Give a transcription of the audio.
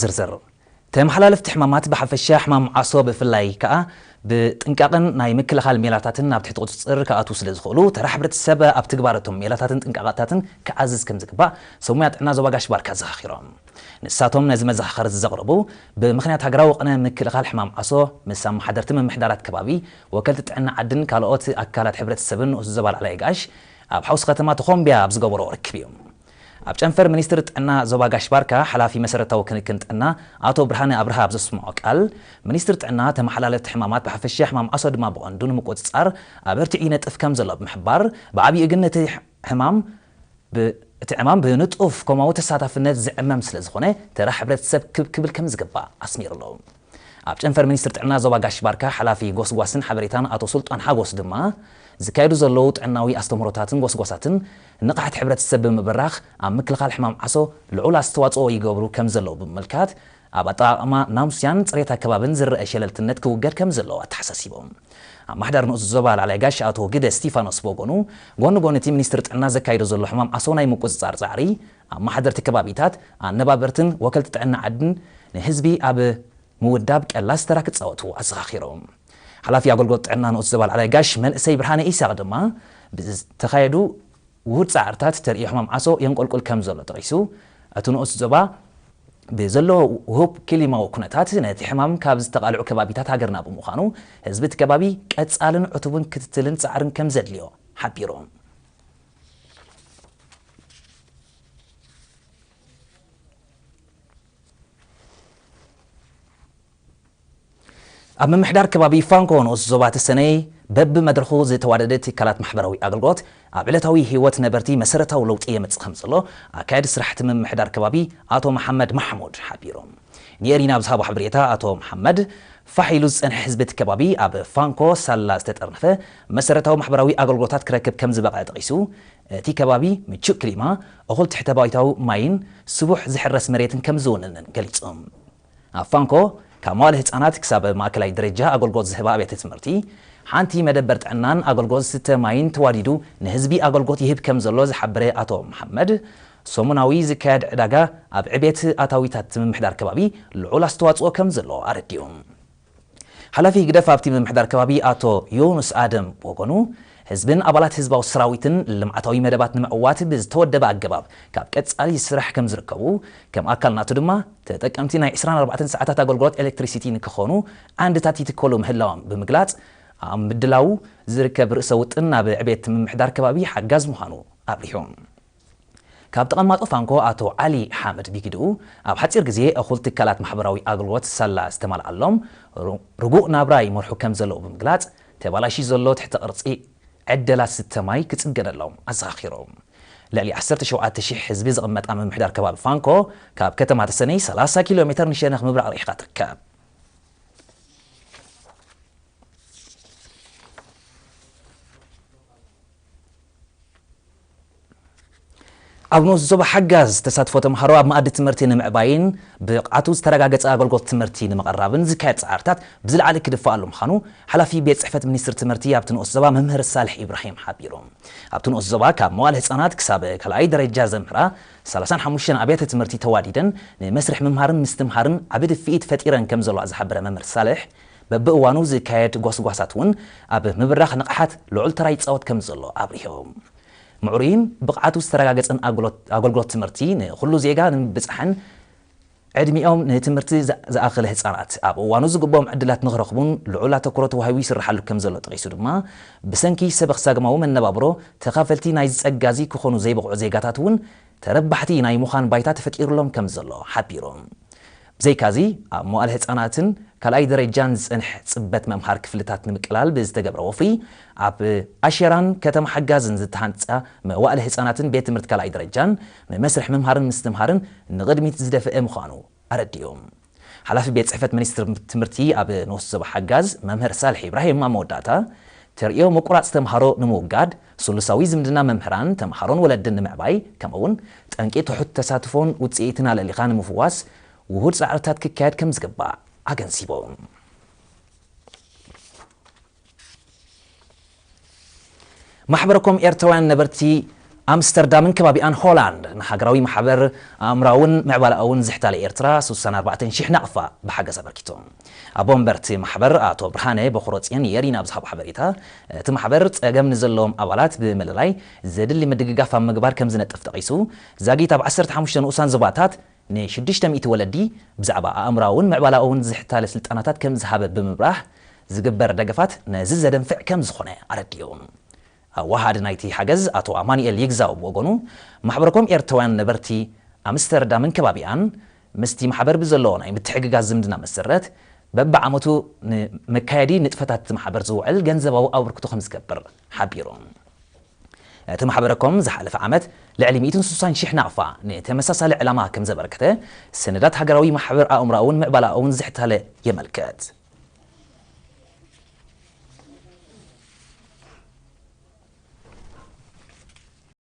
ዝርዝር። ተመሓላለፍቲ ሕማማት ብሓፈሻ ሕማም ዓሶ ብፍላይ ከኣ ብጥንቃቕን ናይ ምክልኻል ሜላታትን ናብ ትሕቲ ቁጽጽር ክኣትዉ ስለ ዝኽእሉ፣ ተራ ሕብረተሰብ ኣብ ትግባረቶም ሜላታትን ጥንቃቐታትን ክኣዝዝ ከም ዝግባእ ሰብ ሞያ ጥዕና ዞባ ጋሽ ባርካ ኣዘኻኺሮም። ንሳቶም ነዚ መዘኻኸሪ ዘቕረቡ፣ ብምኽንያት ሃገራዊ ቅነ ምክልኻል ሕማም ዓሶ ምስ ኣመሓደርቲ ምምሕዳራት ከባቢ፣ ወከልቲ ጥዕና ዓድን ካልኦት ኣካላት ሕብረተሰብን ንኡስ ዞባ ላዕላይ ጋሽ ኣብ ሓውሲ ከተማ ተኾምቢያ ኣብ ዝገበሮ ርክብ እዩ። ኣብ ጨንፈር ሚኒስትሪ ጥዕና ዞባ ጋሽ ባርካ፣ ሓላፊ መሰረታዊ ክንክን ጥዕና ኣቶ ብርሃነ ኣብርሃ ኣብ ዘስምዖ ቃል፣ ሚኒስትሪ ጥዕና ተመሓላለፍቲ ሕማማት ብሓፈሻ ሕማም ዓሶ ድማ ብቐንዱ ንምቁጽጻር ኣበርቲዑ ይነጥፍ ከም ዘሎ ብምሕባር፣ ብዓቢኡ ግን ነቲ ሕማም ብ-፣ እቲ ዕማም ብንጡፍ ኮማዊ ተሳታፍነት ዝዕመም ስለ ዝኾነ፣ ተራ ሕብረተሰብ ክብ ክብል ከም ዝግባእ ኣስሚሩ ኣሎ። ኣብ ጨንፈር ሚኒስትሪ ጥዕና ዞባ ጋሽ ባርካ ሓላፊ ጎስጓስን ሓበሬታን ኣቶ ሱልጣን ሓጎስ ድማ፣ ዝካየዱ ዘለዉ ጥዕናዊ ኣስተምህሮታትን ጎስጓሳትን ንቕሓት ሕብረተሰብ ብምብራኽ ኣብ ምክልኻል ሕማም ዓሶ ልዑል ኣስተዋጽኦ ይገብሩ ከም ዘለዉ ብምምልካት፣ ኣብ ኣጠቓቕማ ናሙስያን ጽሬት ኣከባብን ዝረአ ሸለልትነት ክውገድ ከም ዘለዎ ኣተሓሳሲቦም። ኣመሓዳሪ ንኡስ ዞባ ላዕላይ ጋሽ ኣቶ ግደ እስቲፋኖስ ብወገኑ፣ ጎኒ ጎኒ እቲ ሚኒስትሪ ጥዕና ዘካይዶ ዘሎ ሕማም ዓሶ ናይ ምቁጽጻር ጻዕሪ፣ ኣመሓደርቲ ከባቢታት፣ ኣነባበርትን ወከልቲ ጥዕና ዓድን ንህዝቢ ኣብ ምውዳብ ቀላስ ተራ ክጻወቱ ኣዘኻኺሮም። ሓላፊ ኣገልግሎት ጥዕና ንኡስ ዞባ ላዕላይ ጋሽ መንእሰይ ብርሃነ ኢሳቕ ድማ፣ ብዝተኻየዱ ውሁድ ጻዕርታት ተርእዮ ሕማም ዓሶ የንቆልቁል ከም ዘሎ ጠቒሱ፣ እቲ ንኡስ ዞባ ብዘሎ ውሁብ ክሊማዊ ኩነታት ነቲ ሕማም ካብ ዝተቓልዑ ከባቢታት ሃገርና ብምዃኑ፣ ህዝቢ እቲ ከባቢ ቀጻልን ዕቱብን ክትትልን ጻዕርን ከም ዘድልዮ ሓቢሩ። ኣብ ምምሕዳር ከባቢ ፋንኮ ንኡስ ዞባ ተሰነይ በብመድረኹ ዝተዋደደ ትካላት ማሕበራዊ ኣገልግሎት ኣብ ዕለታዊ ህይወት ነበርቲ መሰረታዊ ለውጢ የምጽእ ከም ዘሎ ኣካያዲ ስራሕቲ ምምሕዳር ከባቢ ኣቶ መሓመድ ማሕሙድ ሓቢሮም። ንኤሪና ኣብ ዝሃቦ ሓበሬታ ኣቶ መሓመድ ፋሕ ኢሉ ዝጸንሐ ህዝቢ እቲ ከባቢ ኣብ ፋንኮ ሳላ ዝተጠርነፈ መሰረታዊ ማሕበራዊ ኣገልግሎታት ክረክብ ከም ዝበቕዐ ጠቒሱ፣ እቲ ከባቢ ምቹእ ክሊማ፣ እኹል ትሕተ ባይታዊ ማይን ስቡሕ ዝሕረስ መሬትን ከም ዝውንንን ገሊጹ። ኣብ ፋንኮ ካብ መዋለ ህጻናት ክሳብ ማእከላይ ደረጃ ኣገልግሎት ዝህባ ኣብያተ ትምህርቲ፣ ሓንቲ መደበር ጥዕናን ኣገልግሎት ዝስተ ማይን ተዋዲዱ ንህዝቢ ኣገልግሎት ይህብ ከም ዘሎ ዝሓበረ ኣቶ መሓመድ፣ ሰሙናዊ ዝካየድ ዕዳጋ ኣብ ዕቤት ኣታዊታት ምምሕዳር ከባቢ ልዑል ኣስተዋጽኦ ከም ዘለዎ ኣረዲኡ። ሓላፊ ህግደፍ ኣብቲ ምምሕዳር ከባቢ ኣቶ ዮኑስ ኣደም ብወገኑ፣ ህዝብን ኣባላት ህዝባዊ ሰራዊትን ልምዓታዊ መደባት ንምዕዋት ብዝተወደበ ኣገባብ ካብ ቀጻሊ ስራሕ ከም ዝርከቡ፣ ከም ኣካል ናቱ ድማ ተጠቀምቲ ናይ ዕስራን ኣርባዕተን ሰዓታት ኣገልግሎት ኤሌክትሪሲቲ ንክኾኑ ዓንድታት ይትከሉ ምህላዎም ብምግላጽ፣ ኣብ ምድላው ዝርከብ ርእሰ ውጥን ናብ ዕቤት ምምሕዳር ከባቢ ሓጋዝ ምዃኑ ኣብሪሁ። ካብ ተቐማጦ ፋንኮ ኣቶ ዓሊ ሓመድ ቢግድኡ፣ ኣብ ሓጺር ግዜ እኹል ትካላት ማሕበራዊ ኣገልግሎት ሳላ ዝተማልኣሎም ሩ-፣ ርጉእ ናብራ ይመርሑ ከም ዘለዉ ብምግላጽ፣ ተባላሽዩ ዘሎ ትሕተ ቅርጺ ዕደላት ስተ ማይ ክጽገነሎም ኣዘኻኺሮም። ልዕሊ ዓሰርተ ሸውዓተ ሽሕ ህዝቢ ዝቕመጣ ምምሕዳር ከባቢ ፋንኮ፣ ካብ ከተማ ተሰነይ ሰላሳ ኪሎ ሜተር ንሸነኽ ምብራቕ ርኢኻ ትርከብ። ኣብ ንኡስ ዞባ ሓጋዝ ተሳትፎ ተምሃሮ ኣብ መኣዲ ትምህርቲ ንምዕባይን ብቕዓቱ ዝተረጋገጸ ኣገልግሎት ትምህርቲ ንምቕራብን ዝካየድ ጻዕርታት ብዝለዓለ ክድፋኣሉ ምዃኑ ሓላፊ ቤት ጽሕፈት ሚኒስትሪ ትምህርቲ ኣብቲ ንኡስ ዞባ መምህር ሳልሕ ኢብራሂም ሓቢሩ። ኣብቲ ንኡስ ዞባ ካብ መዋለ ህጻናት ክሳብ ካልኣይ ደረጃ ዘምህራ ሰላሳን ሓሙሽተን ኣብያተ ትምህርቲ ተዋዲደን ንመስርሕ ምምሃርን ምስትምሃርን ዓቢ ድፍኢት ፈጢረን ከም ዘለዋ ዝሓበረ መምህር ሳልሕ፣ በብእዋኑ ዝካየድ ጎስጓሳት እውን ኣብ ምብራኽ ንቕሓት ልዑል ተራ ይጻወት ከም ዘሎ ኣብሪሆም። ምዕሩይን ብቕዓቱ ዝተረጋገጸን ኣገልግሎት፣ ኣገልግሎት ትምህርቲ ንኹሉ ዜጋ ንምብጻሕን ዕድሚኦም ንትምህርቲ ዝኣ-፣ ዝኣኸለ ህጻናት ኣብ እዋኑ ዝግብኦም ዕድላት ንኽረኽቡን ልዑል ኣተኩሮ ተዋሂቡ ይስርሓሉ ከም ዘሎ ጠቒሱ ድማ፣ ብሰንኪ ሰበኽ ሳግማዊ መነባብሮ ተኻፈልቲ ናይዚ ጸጋ እዚ ክኾኑ ዘይበቕዑ ዜጋታት እውን ተረባሕቲ ናይ ምዃን ባይታ ተፈጢሩሎም ከም ዘሎ ሓቢሩ። ብዘይካዚ፣ ኣብ መዋእለ ህጻናትን ካልኣይ ደረጃን ዝጸንሕ ጽበት መምሃር ክፍልታት ንምቅላል ብዝተገብረ ወፍሪ፣ ኣብ ኣሸራን ከተማ ሓጋዝን ዝተሃንጻ መዋእለ ህጻናትን ቤት ትምህርቲ ካልኣይ ደረጃን ንመስርሕ ምምሃርን ምስትምሃርን ንቕድሚት ዝደፍአ ምዃኑ ኣረዲኡ። ሓላፊ ቤት ጽሕፈት ሚኒስትሪ ትምህርቲ ኣብ ንኡስ ዞባ ሓጋዝ መምህር ሳልሕ ኢብራሂም ኣብ መወዳእታ፣ ተርእዮ ምቁራጽ ተምሃሮ ንምውጋድ፣ ስሉሳዊ ዝምድና መምህራን፣ ተምሃሮን ወለድን ንምዕባይ፣ ከምኡ'ውን ጠንቂ ትሑት ተሳትፎን ውጽኢትን ኣለሊኻ ንምፍዋስ ውሁድ ጻዕርታት ክካየድ ከም ዝግባእ ኣገንዚቡ። ማሕበረኮም ኤርትራውያን ነበርቲ ኣምስተርዳምን ከባቢኣን ሆላንድ ንሃገራዊ ማሕበር ኣእምራውን ምዕባላኣውን ዝሕታለ ኤርትራ ስሳን ኣርባዕተን ሽሕ ናቕፋ ብሓገዝ ኣበርኪቱ። ኣቦ መንበርቲ ማሕበር ኣቶ ብርሃነ በኹሮ ጽዮን የሪና ብዝሃቦ ሓበሬታ፣ እቲ ማሕበር ጸገም ንዘለዎም ኣባላት ብምልላይ ዘድሊ ምድግጋፍ ኣብ ምግባር ከም ዝነጥፍ ጠቒሱ፣ ዛጊት ኣብ ዓሰርተ ሓሙሽተ ንኡሳን ዞባታት ንሽዱሽተ ሚእቲ ወለዲ ብዛዕባ ኣእምራውን ምዕባላውን ዝሕታለ ስልጠናታት ከም ዝሃበ ብምብራህ፣ ዝግበር ደገፋት ነዚ ዘደንፍዕ ከም ዝኾነ ኣረዲኡ። ኣዋሃዲ ናይቲ ሓገዝ ኣቶ ኣማኑኤል ይግዛው ብወገኑ፣ ማሕበረኮም ኤርትራውያን ነበርቲ ኣምስተርዳምን ከባቢኣን ምስቲ ማሕበር ብዘለዎ ናይ ምትሕግጋዝ ዝምድና መሰረት በብዓመቱ ንመካየዲ ንጥፈታት እቲ ማሕበር ዝውዕል ገንዘባዊ ኣበርክቶ ከም ዝገብር ሓቢሩ። እቲ ማሕበረኮም ዝሓለፈ ዓመት ልዕሊ ሚእትን ስሳን ሽሕ ናቕፋ ንተመሳሳሊ ዕላማ ከም ዘበርከተ ሰነዳት ሃገራዊ ማሕበር ኣእምራውን ምዕባላውን ዝሕታለ የመልክት።